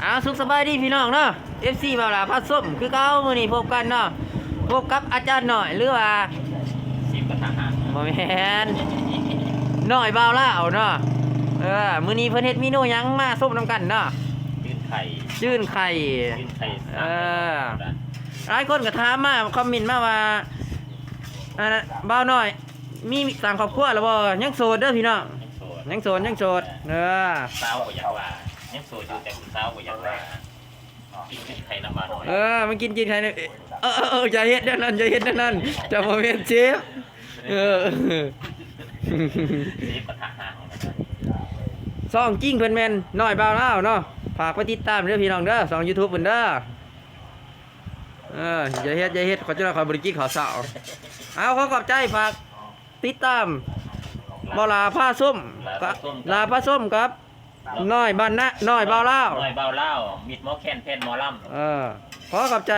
ອ້າວ ສຸກສະບາຍດີພີ່ນ້ອງເນາະ ເອັຟຊີ ບ່າວຫຼ້າພາຊົມຄືເກົ່າ. ມື້ນີ້ພົບກັນເນາະ ພົບກັບອາຈານນ້ອຍ ຫຼືວ່າ ຊີບກະທະຫັກ ບໍ່ແມ່ນ ນ້ອຍບ່າວລາວເນາະ. ເອີ ມື້ນີ້ເພິ່ນເຮັດເມນູຫຍັງ ມາຊົມນຳກັນເນາະ. ຈືນໄຂ່ ຈືນໄຂ່ ຈືນໄຂ່ ເອີ ສາມ ຫຼາຍຄົນກໍຖາມມາ ຄອມເມັນມາວ່າ ອັນ ບ່າວນ້ອຍ ມີສ້າງຄອບຄົວແລ້ວບໍ່? ຍັງໂສດເດີພີ່ນ້ອງ ຍັງໂສດ ຍັງໂສດ ຍັງໂສດ ເອີ ສາວບໍ່ຢາກວ່າ ຍັງໂສດຢູ່ ແຕ່ຜູ້ສາວບໍ່ຢາກວ່າ ກິນກິນໄຂ່ນຳບ່າວນ້ອຍ ເອີ ມາກິນກິນໄຂ່ນຳ ເອີ ເອີ ເອີ ຢ່າເຮັດແນວນັ້ນ ຢ່າເຮັດແນວນັ້ນ ເຈົ້າບໍ່ແມ່ນເຊຟ ເອີ ເຊຟກະທະຫັກ ຊ່ອງຈິງເພິ່ນແມ່ນນ້ອຍບ່າວລາວເນາະ ຝາກໄປຕິດຕາມເດີພີ່ນ້ອງເດີ ຊ່ອງຢູທູບເພິ່ນເດີ. ເອີ ຢ່າເຮັດ ຢ່າເຮັດ ເຂົາເຈົ້າ ຂ້ອຍບໍ່ໄດ້ກິນເຂົ້າເຊົ້າ. ເອົາ ຂໍຂອບໃຈ ຝາກຕິດຕາມບ່າວຫຼ້າພາຊົມ ຫຼ້າພາຊົມກັບ ນ້ອຍບ້ານນະ ນ້ອຍບ່າວລາວ ນ້ອຍບ່າວລາວ ມິດໝໍແຄນ ແພນໝໍລຳ ເອີ ຂໍຂອບໃຈ.